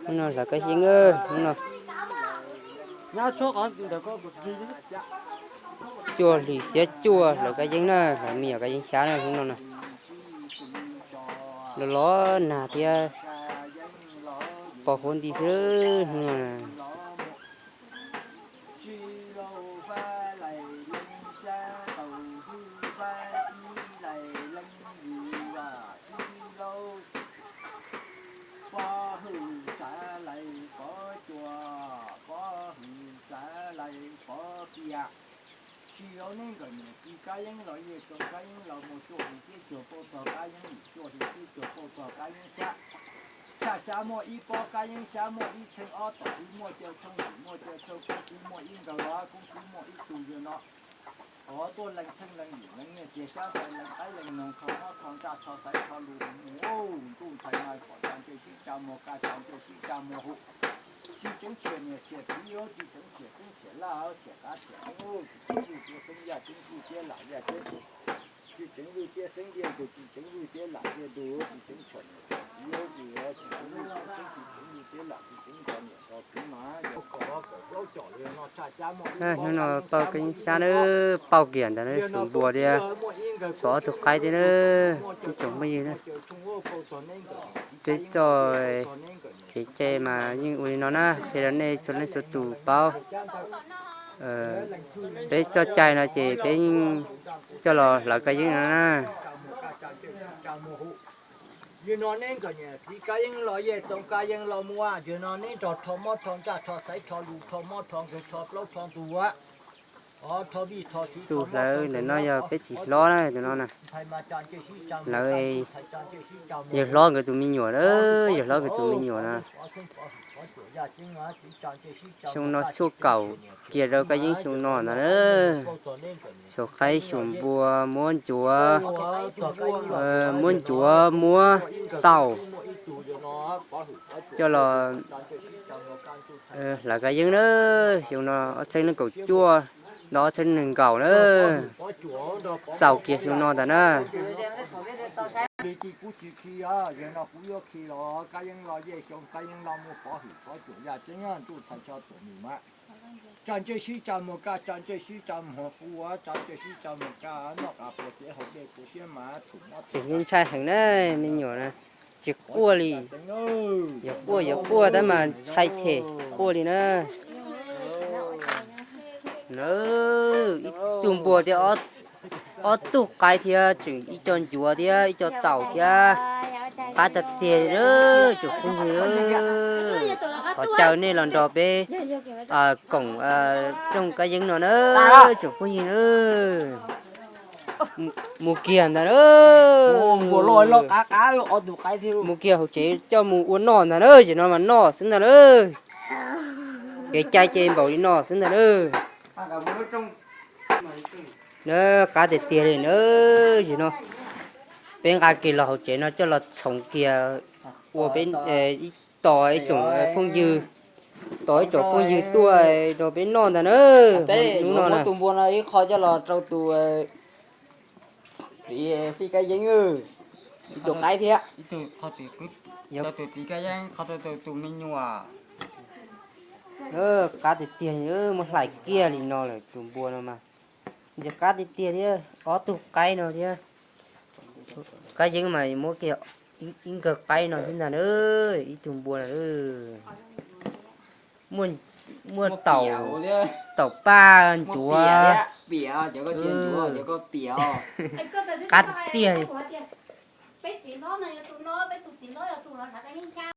Hnub no hlawv kab yeeb, hnub no cuaj hlis xiab cuaj hlawv kab yeeb na, hlawv me nyuam kab yeeb xyab na hnub no na. Los los nag thiab pos huab nti xwb hnub no na. Pob hwm xav lais pov cuam, pob hwm xav lais pov piam. Tsis laus neb nkawm niam txiv kab yeeb los yej tsoom kab yeeb los mus cuaj hlis xiab cuaj pauj txog kab yeeb, cuaj hlis xiab cuaj pauj txog kab yeeb xyab. Tshaj xyab muaj ib pob kab yeeb xyab muaj ib txheej ob tom ib muaj caw tshooj yim muaj caw tshooj koob tsib muaj ib nkaus los koob tsib muaj ib tug yawg no. Qhov tuaj lees txheej lees yim lees nyiaj txiag xyab xaiv lees qaib lees noog rho mob rho ntsaj rho xaiv rho lus mus ub ntuj ntxhais mas kom tsa ntsej sib tsa muag kaj tsa ntsej sib tsa muag hu. Tsis tseev tshiam niam tshiam txiv, tsis tseev tshiam xeeb tshiam laj tshiam qav tshiam ceeb, tsis tseev vwj tiab xeeb yaj ceeb vwj tiab lam yaj ceeb, tsis tseev vwj tiab xeeb tiaj ntug, tsis tseev vwj tiab lam tiaj ntug, tsis tseev tshiam niam tshiam txiv, tsis tseev vwj tiab xeeb, tsis tseev vwj tiab lam, tsis tseev nrog niam nrog txiv mas yog kaum ob kaum plaub com li no tshaj xyab muaj ib pob. Hnub no pauj kab yeeb xyab na, pauj kiag ntawd na, xuas npua thiab xuas ob tug qaib thiab na, ib tsoom phooj ywg na. Peb txoj kev cai mas yeej ua li no na, qhia rau nej txhua leej txhua tus paub. Peb txoj cai no ces peb yeej coj los hlawv kab yeeb no na. Yog no neb nkawm niam txiv kab yeeb los yej tsoom kab yeeb los muaj, yog no neb nrog rho mob rho ntsaj rho xaiv rho lus rho mob rho nkeeg rho plaub rho ntug, rho vij rho sw. Tus hlawv ntawm no yog peb txiv hlob na, tus no na. Hlawv, yawg hlob nkawd tus me nyuam na, yawg hlob nkawd tus me nyuam na. Xyoo no xuaj kaum kiag rau kab yeeb xyoo no ntag na. Xuas qaib xuas npua muab ncuav, muab ncuav muab taum coj los hlawv kab yeeb na. Xyoo no ob txhiab nees nkaum cuaj, nto ob txhiab nees nkaum na. Xaus kiag xyoo no ntag na. Tsa ntsej sib tsa muag kaj, tsa ntsej sib tsa muag hu, tsa ntsej sib tsa muag kaj, noj qab puas tsev haus dej puas siab mas thum mob. Tseem yeej ntshai heev na, me nyuam na, tsis quaj li. Yuav quaj yuav quaj tab mas ntshai them quaj li na. Na, ib tug npua thiab ob tug qaib thiab tseem ib co ncuav thiab ib co taum thiab qab tag tiag na, tsoom phooj ywg. Thov caw nej los nrog peb koom rooj kab yeeb no na, tsoom phooj ywg na. Mus kiag ntag na. Mus kiag hauv tsev coj mus ua noj ntag na, ces no mas noj xwb ntag na. Kev cai ces npaum li no xwb ntag na. Na, qab tiag tiag li na, ces no peb nqa kiag los hauv tsev no coj los txhoov kiag ua peb ib tos ib tsoom phooj ywg, tos ib tsoom phooj ywg tuaj rau peb noj ntag na. Hnub no na tus npua no ib qho coj los rau tus txiv fij kab yeeb, ib tug qaib thiab. Tus txiv kab yeeb, qhov tus me nyuam. Qab tiag tiag, muab hlais kiag li no lawm tus npua no mas. Ntxim qab tiag tiag thiab, ob tug qaib no thiab. Kab yeeb mas muab kiag ib nkawg qaib no thiab ntag na, ib tug npua no. Muaj taum, taum paj ncuav, qab tiag.